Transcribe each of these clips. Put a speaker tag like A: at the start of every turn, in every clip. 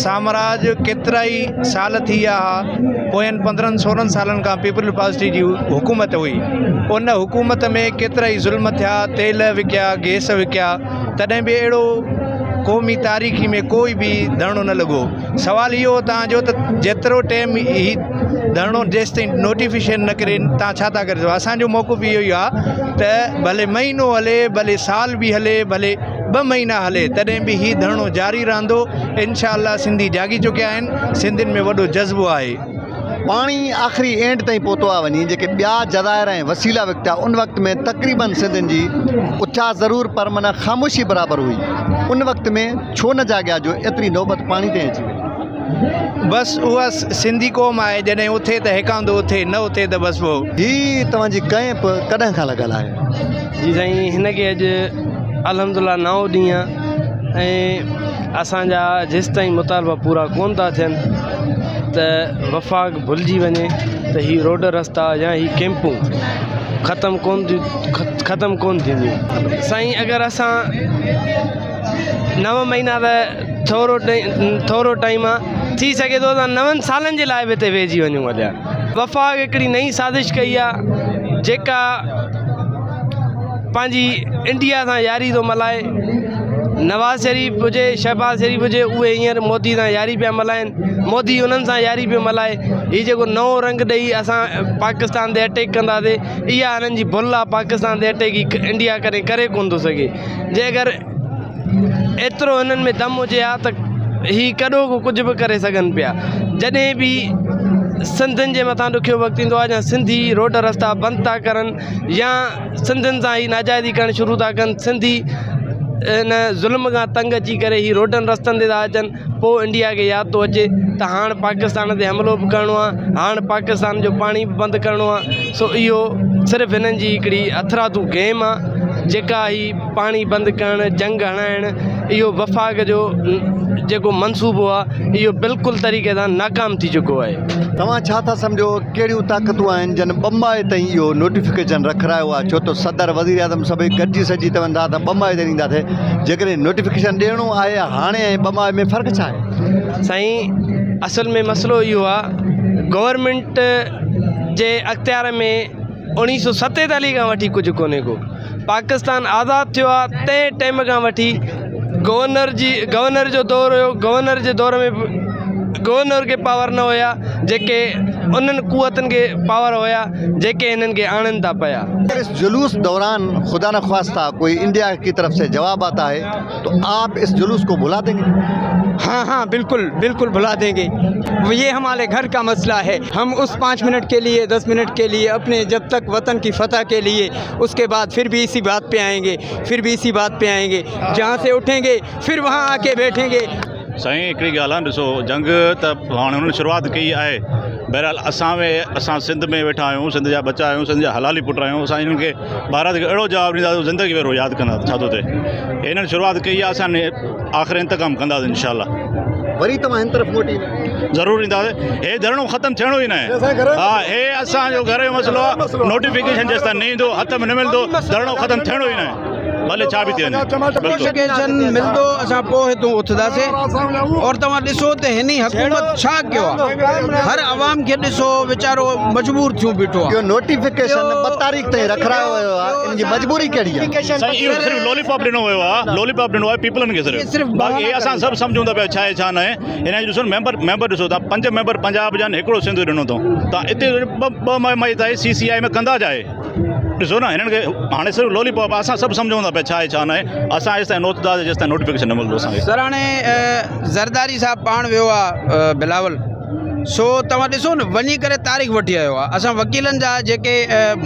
A: سامراج ڪيترائي سال ٿي ويا ها پوين پندرهن سورهن سالن کان پيپلز پارٽي جي حڪومت هئي ان حڪومت ۾ ڪيترائي ظلم ٿيا تيل وڪيا گئس وڪيا تڏهن به اهڙو قومي تاريخي ۾ ڪوئي به ڌرڻو نه لڳو سوال اهو توهان جو ته جيترو ٽيم هي ڌرڻو جيستائين نوٽيفڪيشن نه ڪري توهان ڇا ٿا ڪري سگهو اسان جو موقف اهو ئي آهي ته ڀلي مهينو هلي ڀلي سال به هلي ڀلي ٻه مهينا هلي تڏهن به هي ڌرڻو جاري رهندو انشاء الله سنڌي جاڳي چڪيا آهن سنڌين ۾ وڏو جذبو آهي.
B: پاڻي آخري اينڊ تائين پهتو آهي وڃي جيڪي ٻيا جزائر ۽ وسيلا وڪتا ان وقت ۾ تقريبن سنڌين جي اٿيا ضرور پر معنيٰ خاموشي برابر هئي ان وقت ۾ ڇو نه جاڳيا جو ايتري نوبت پاڻي تائين اچي وئي.
A: بس اها سنڌي قوم آهي جڏهن اٿي ته هيڪاندو اٿي نه اٿي ته بس پوء.
B: هي توهان جي ڪئمپ ڪڏهن کان لڳل آهي؟
C: جي سائين هن کي اڄ الحمدلله نائون ڏينهن آ ۽ اسان جا جيستائين مطالبا پورا ڪون ٿا ٿين ته وفاق ڀلجي وڃي ته هي روڊ رستا يا هي ڪيمپون ختم ڪون ٿيون ختم ڪون ٿينديون سائين اگر اسان نو مهينا ته ٿورو ٿورو ٽائيم آ ٿي سگهي ٿو اسان نون سالن جي لاء به هتي ويهجي وڃون هليا وفاق هڪڙي نئين سازش ڪئي آ جيڪا پنهنجي انڊيا سان ياري ٿو ملائي نواز شريف هجي شهباز شريف هجي اهي هينئر مودي سان ياري پيا ملائن مودي انهن سان ياري پيو ملائي هي جيڪو نئون رنگ ڏئي اسان پاڪستان تي اٽيڪ ڪنداسي اها هنن جي ڀل آهي پاڪستان تي اٽيڪ هي انڊيا ڪڏهن ڪري ڪونه ٿو سگهي جي اگر ايترو هنن ۾ دم هجي ها ته هي ڪڏهوڪو ڪجهه به ڪري سگهن پيا جڏهن به سنڌين جي مٿان ڏکيو وقت ايندو آهي يا سنڌي روڊ رستا بند ٿا ڪرن يا سنڌين سان هي ناجائزي ڪرڻ شروع ٿا ڪن سنڌي ان ظلم کان تنگ اچي ڪري هي روڊن رستن تي ٿا اچن پوء انڊيا کي ياد ٿو اچي ته هاڻ پاڪستان تي حملو به ڪرڻو آهي هاڻ پاڪستان جو پاڻي به بند ڪرڻو آهي سو اهو صرف هنن جي هڪڙي هٿرادو گيم آهي جيڪا هي پاڻي بند ڪرڻ جنگ هڻائڻ اهو وفاق جو جيڪو منصوبو آهي اهو بلڪل طريقي سان ناڪام ٿي چڪو آهي.
B: توهان ڇا ٿا سمجهو ڪهڙيون طاقتون آهن جن ٻه ماهه تائين اهو نوٽيفڪيشن رکرايو آهي ڇو ته صدر وزيراعظم سڀئي گڏجي سڏجي چون ٿا ته ٻه ماهه تائين ڏينداسين جيڪڏهن نوٽيفڪيشن ڏيڻو آهي هاڻي ۽ ٻه ماهه ۾ فرق ڇا آهي؟
C: سائين اصل ۾ مسئلو اهو آهي گورنمينٽ جي اختيار ۾ اوڻيهه سو ستيتاليهه کان وٺي ڪجهه ڪونهي ڪو پاڪستان آزاد ٿيو آهي تنهن ٽائيم کان وٺي گورنر جي گورنر جو دور هيو گورنر جي دور ۾ به گورنر کي پاور نه هيا جيڪي انهن قوتن کي پاور هيا جيڪي هنن کي آڻن ٿا پيا.
B: اگر اس جلوس دوران خدا نخواسته ڪوئي انڊيا ڪي طرف سي جواب آتا هي تو آپ اس جلوس ڪو بھلا دين گي؟
D: ها ها بلڪل بلڪل بھلا دين گي يي هماري گهر ڪا مسئلا هي هم اس پانچ منٽ ڪي ليي دس منٽ ڪي ليي اپني جب تڪ وطن ڪي فتح ڪي ليي اس ڪي بعد ڦر ڀي اسي بات پي آئين گي ڦر ڀي اسي بات پي آئين گي جهان سي اٺين گي ڦر وهان آ ڪي بيٺين گي.
E: سائين هڪڙي ڳالهه آ ڏسو جنگ ته هاڻي انهن شروعات ڪئي آهي بهرحال اسان ۾ اسان سنڌ ۾ ويٺا آهيون سنڌ جا ٻچا آهيون سنڌ جا حلالي پٽ آهيون اسان انهن کي ڀارت کي اهڙو جواب ڏينداسين زندگي ڀر ياد ڪندا ڇا ٿو ٿئي هنن شروعات ڪئي آهي اسان آخر انتقام ڪنداسين انشاء الله
B: وري توهان هن طرف موٽي ايندا
E: ضرور اينداسين هي ڌرڻو ختم ٿيڻو ئي نه آهي ها هي اسان جو گهر جو مسئلو آهي نوٽيفڪيشن جيستائين نه ايندو هٿ ۾ نه ملندو ڌرڻو ختم ٿيڻو ئي نه آهي ڀلي ڇا به ٿي وڃي
D: نوٽيفڪيشن ملندو اسان پوء هتون اٿنداسين اور توهان ڏسو ته هن حڪومت ڇا ڪيو آهي هر عوام کي ڏسو ويچارو مجبور ٿيو بيٺو آهي
B: اهو نوٽيفڪيشن ٻه تاريخ تائين رکرايو ويو آهي ان جي مجبوري ڪهڙي آهي
E: سائين اهو صرف لولي پاپ ڏنو ويو آهي لولي پاپ ڏنو آهي پيپلن کي صرف باقي هي اسان سڀ سمجهون ٿا پيا ڇا آهي ڇا ناهي هن جي ڏسو ميمبر ميمبر ڏسو تان پنج ميمبر پنجاب جا آهن هڪڙو سنڌ ڏنو اٿئون تان اتي ٻه ٻه مئي تائين سي سي آء ۾ ڪندا ڇا آهي ڏسو نه هنن کي هاڻي صرف لولي پاپ اسان سڀ سمجهون ٿا پيا ڇا آهي ڇا ناهي اسان ايستائين نه اٿنداسين جيستائين نوٽيفڪيشن نه ملندو اسان کي.
D: سر هاڻي زرداري صاحب پاڻ ويو آ بلاول سو توهان ڏسو نه وڃي ڪري تاريخ وٺي آيو آ اسان وڪيلن جا جيڪي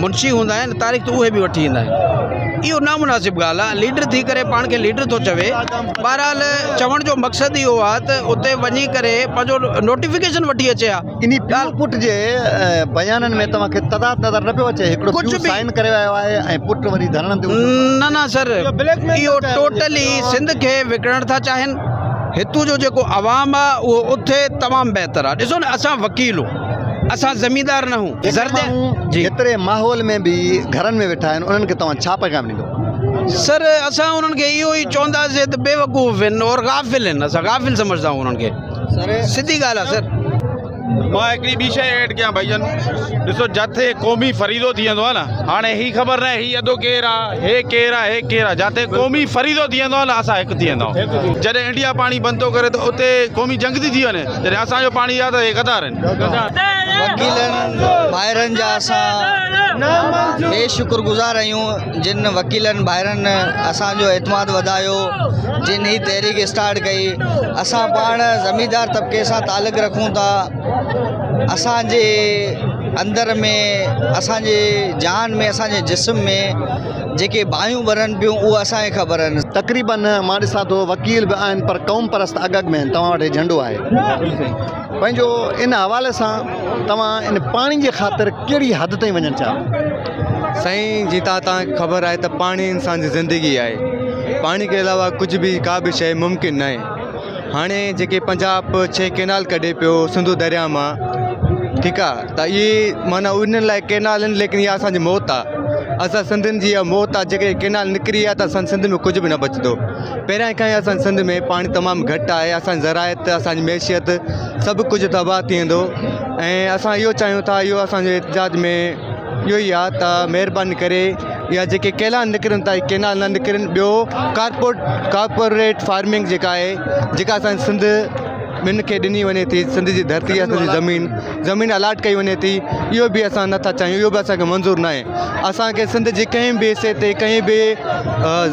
D: منشي هوندا آهن تاريخ ته اهي به وٺي ايندا آهن اهو نامناسب ڳالهه آ ليڊر ٿي ڪري پاڻ کي ليڊر ٿو چوي بهرحال چوڻ جو مقصد اهو آ ته اتي وڃي ڪري پنهنجو نوٽيفڪيشن وٺي اچي ها
B: انهي پيء پٽ جي بيانن ۾ توهان کي تضاد نظر نه پيو اچي هڪڙو پيء سائن ڪري آيو آهي ۽ پٽ وري ڌرڻن تي
D: نه نه سر اهو ٽوٽلي سنڌ کي وڪڻڻ ٿا چاهين هتو جو جيڪو عوام آ اهو اٿي تمام بهتر آ ڏسو نه اسان وڪيل هون اسان زميندار نه هون
B: جيڪي ماڻهو ايتري ماحول ۾ به گهرن ۾ ويٺا آهن انهن کي توهان ڇا پيغام ڏيندو؟
D: سر اسان انهن کي اهو ئي چونداسين ته بيوقوف آهن اور غافل آهن اسان غافل سمجهندا آهيون انهن کي سڌي ڳالهه آهي سر.
F: مان هڪڙي ٻي شيء ايڊ ڪيان ڀائي جن ڏسو جتي قومي فريضو ٿي ويندو آهي نه هاڻي هي خبر ناهي هي ادو ڪير آ هي ڪير آ هي ڪير آ جتي قومي فريضو ٿي ويندو آهي نه اسان هڪ ٿي ويندا آهيون جڏهن انڊيا پاڻي بند ٿو ڪري ته اتي قومي جنگ ٿي ٿي وڃي جڏهن اسان جو پاڻي آ ته هي غدار آهن.
G: وڪيلن ڀائرن جا اسان بي شڪر گذار آهيون جن وڪيلن ڀائرن اسان جو اعتماد وڌايو جن هي تحريڪ اسٽارٽ ڪئي اسان پاڻ زميندار طبقي سان تعلق رکون ٿا اسان جي اندر ۾ اسان جي جان ۾ اسان جي جسم ۾ جيڪي باهيون ٻرن پيون اهي اسان کي خبر آهن.
B: تقريبن مان ڏسان ٿو وڪيل به آهن پر قوم پرست اڳ اڳ ۾ آهن توهان وٽ هي جهنڊو آهي پنهنجو ان حوالي سان توهان ان پاڻي جي خاطر ڪهڙي حد تائين وڃڻ چاهيو.
H: سائين جي تان کي خبر آهي ته پاڻي انسان جي زندگي آهي پاڻي کي علاوه ڪجهه به ڪا به شيء ممڪن ناهي هاڻي جيڪي پنجاب ڇهه ڪينال ڪڍي پيو سنڌو درياء مان ٺيڪ آ ته اهي معنيٰ انهن لاء ڪينال آهن ليڪن اها اسانجي موت آ اسان سنڌين جي اها موت آ جيڪڏهن ڪينال نڪري ويا ته اسان سنڌ ۾ ڪجهه به نه بچندو پهريان کان ئي اسان سنڌ ۾ پاڻي تمام گهٽ آهي اسان جي زراعت اسان جي معيشت سڀ ڪجهه تباهه ٿي ويندو ۽ اسان اهو چاهيون ٿا اهو اسانجي احتجاج ۾ اهو ئي آهي ته مهرباني ڪري يا جيڪي ڪينال نڪرن ٿا ڪينال نه نڪرن ٻيو ڪارپوٽ ڪارپوريٽ فارمنگ جيڪا آهي جيڪا اسان جي سنڌ ٻين کي ڏني وڃي ٿي سنڌ جي ڌرتي اسان جي زمين زمين الاٽ ڪئي وڃي ٿي اهو به اسان نٿا چاهيون اهو به اسانکي منظور ناهي اسانکي سنڌ جي ڪنهن به حصي تي ڪنهن به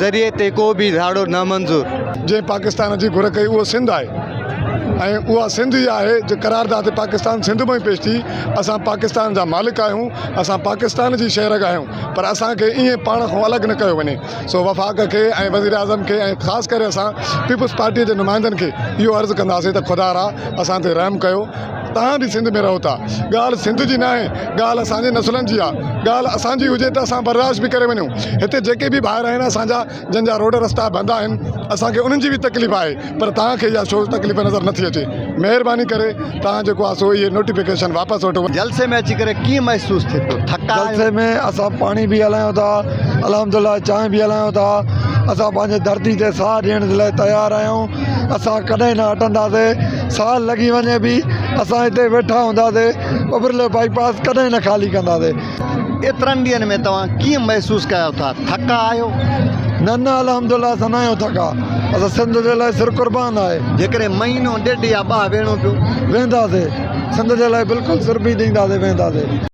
H: ذريعي تي ڪو به ڌاڙو نه منظور.
I: جنهن پاڪستان جي گهر ڪئي اهو سنڌ آهي ۽ اها سنڌ ئي آهي جو قرارداد پاڪستان سنڌ مان ئي پيش ٿي اسان پاڪستان جا مالڪ آهيون اسان پاڪستان جي شهرگ آهيون پر اسان کي ائين پاڻ کان الڳ نه ڪيو وڃي سو وفاق کي ۽ وزيراعظم کي ۽ خاص ڪري اسان پيپلز پارٽي جي نمائندن کي اهو عرض ڪنداسين ته خدا را اسان تي رحم ڪيو توهان به سنڌ ۾ رهو ٿا ڳالهه سنڌ جي ناهي ڳالهه اسان جي نسلن جي آهي ڳالهه اسان جي هجي ته اسان برداشت به ڪري وڃون هتي جيڪي به ڀائر آهن اسان جا جن جا روڊ رستا بند آهن اسان کي انهن جي به تڪليف آهي پر توهان کي اها ڇو تڪليف نظر نٿي اچي مهرباني ڪري توهان جيڪو آهي سو اهي نوٽيفڪيشن واپس وٺو.
B: جلسي ۾ اچي ڪري ڪيئن محسوس ٿئي پيو ٿڪا آهيو؟
J: جلسي ۾ اسان پاڻي به هلايون ٿا الحمدلله چانهه به هلايون ٿا اسان پنهنجي ڌرتي تي ساهه ڏيڻ جي لاء تيار آهيون اسان ڪڏهن نه هٽنداسي سال لڳي وڃي به اسان هتي ويٺا هونداسي ٻٻرلو بائي پاس ڪڏهن نه خالي ڪنداسي.
B: ايترن ڏينهن ۾ توهان ڪيئن محسوس ڪيو ٿا ٿڪا آهيو؟
J: نه نه الحمدلله اسان نه آهيون ٿڪا اسان سنڌ جي لاء سر قربان آهي.
B: جيڪڏهن مهينو ڏيڍ يا ٻه ويهڻو پيو؟
J: ويهنداسي سنڌ جي لاء بلڪل سر به ڏينداسي ويهنداسي.